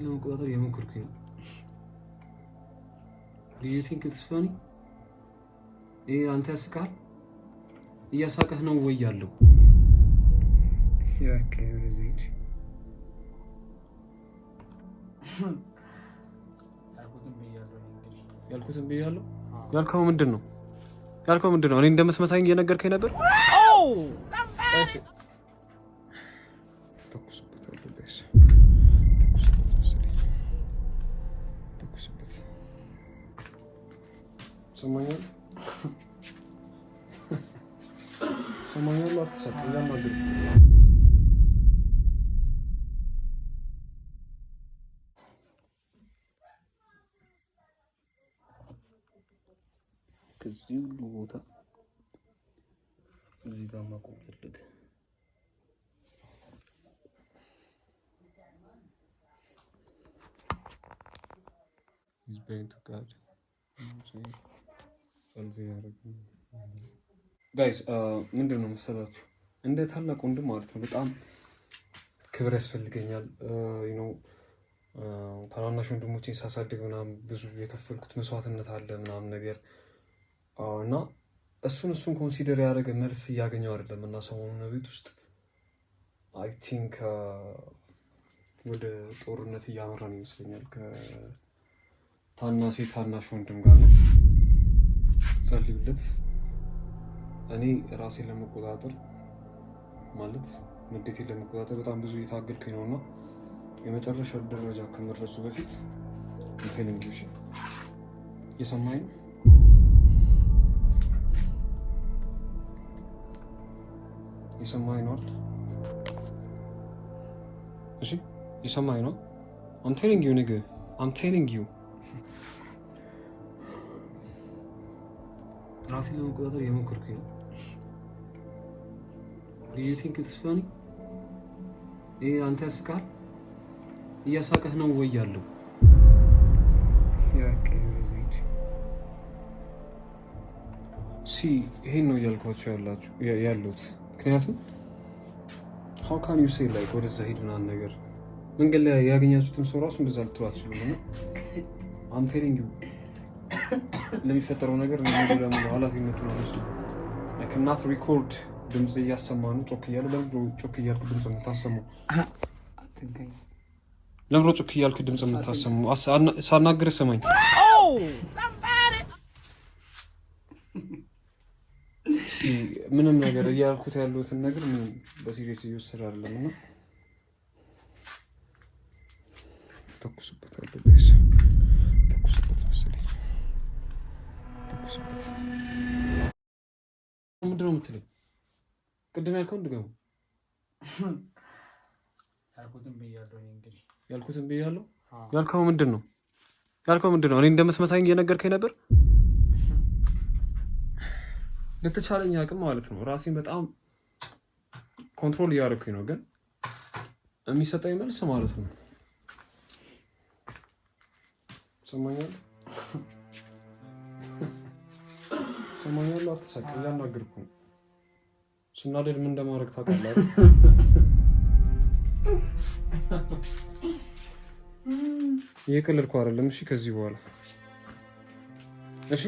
ራሴን ለመቆጣጠር የሞከርኩኝ ነው። Do you think it's funny? ይሄ አንተ ያስቃል? እያሳቀህ ነው ወይ ያለው? እስቲ እባክህ ወደዛ ሂድ። ያልኩትን ብያለሁ። ያልከው ምንድን ነው? ያልከው ምንድን ነው? እኔ እንደምትመታኝ እየነገርከኝ ነበር። ተኩስበታለሁ guys፣ ተኩስበት መሰለኝ፣ ተኩስበት። ሰማኛል፣ ሰማኛል። አትሳቅ፣ እያናገርኩህ። ከዚህ ሁሉ ቦታ እዚህ ጋር ማቆም ፈልግ። He's praying to God. ጸሎት እያደረገ። Guys፣ ምንድን ነው መሰላችሁ፣ እንደ ታላቅ ወንድም ማለት ነው በጣም ክብር ያስፈልገኛል። ታናናሽ ወንድሞቼን ሳሳድግ ምናምን ብዙ የከፈልኩት መስዋዕትነት አለ ምናምን ነገር እና እሱን consider ያደረገ መልስ እያገኘው አይደለም። እና ሰሞኑን ቤት ውስጥ I think ወደ ጦርነት እያመራን ይመስለኛል ከታናሴ ታናሽ ወንድም ጋር ነው። ጸልዩለት። እኔ ራሴን ለመቆጣጠር፣ ማለት ንዴቴን ለመቆጣጠር በጣም ብዙ እየታገልኩኝ ነው እና የመጨረሻ ደረጃ ከመድረሱ በፊት telling you፣ እየሰማኸኝ ነው? የሰማኸኝ ነው አይደል? እሺ፣ የሰማኸኝ ነው? I'm telling you, nigga, I'm telling you። ራሴን ለመቆጣጠር የሞከርኩኝ ነው። Do you think it's funny? ይሄ አንተ ያስቃል? እያሳቀህ ነው ወይ ያለው? እስቲ እባክህ ወደዛ ሂድ። See፣ ይሄን ነው እያልኳቸው ያሉት። ምክንያቱም how can you say like ወደዛ ሂድ ምናምን ነገር? መንገድ ላይ ያገኛችሁትን ሰው ራሱ እንደዛ ልትሉ አትችሉም። እና I'm telling you፣ ለሚፈጠረው ነገር ሙሉ ለሙሉ ኃላፊነቱን አልወስድም። አይ ካናት ሪኮርድ። ድምፅ እያሰማ ነው ጮክ እያለ። ለምንድን ነው ጮክ እያልክ ድምፅ የምታሰማው? አትንካኝ። ለምንድን ነው ጮክ እያልክ ድምፅ የምታሰማው? ሳናግርህ ስማኝ። See፣ ምንም ነገር እያልኩት ያለሁትን ነገር ምንም በ serious እየወሰደ አይደለም እና ተኩስበታለሁ guys፣ ተኩስበት መሰለኝ፣ ተኩስበት። ምንድን ነው የምትለኝ? ቅድም ያልከውን ድገሙ። ያልኩትን ብያለሁ እኔ እንግዲህ። ያልኩትን ብያለሁ። ያልከው ምንድን ነው? ያልከው ምንድን ነው? እኔ እንደምትመታኝ እየነገርከኝ ነበር። በተቻለኝ አቅም ማለት ነው ራሴን በጣም control እያደረኩኝ ነው፣ ግን የሚሰጠኝ መልስ ማለት ነው፣ ሰማኛል፣ ሰማኛል። አትሳቅ፣ እያናገርኩህ ነው። ስናደድ ምን እንደማድረግ ታውቃለህ አይደል? እየቀለድኩ አይደለም። እሺ፣ ከዚህ በኋላ እሺ።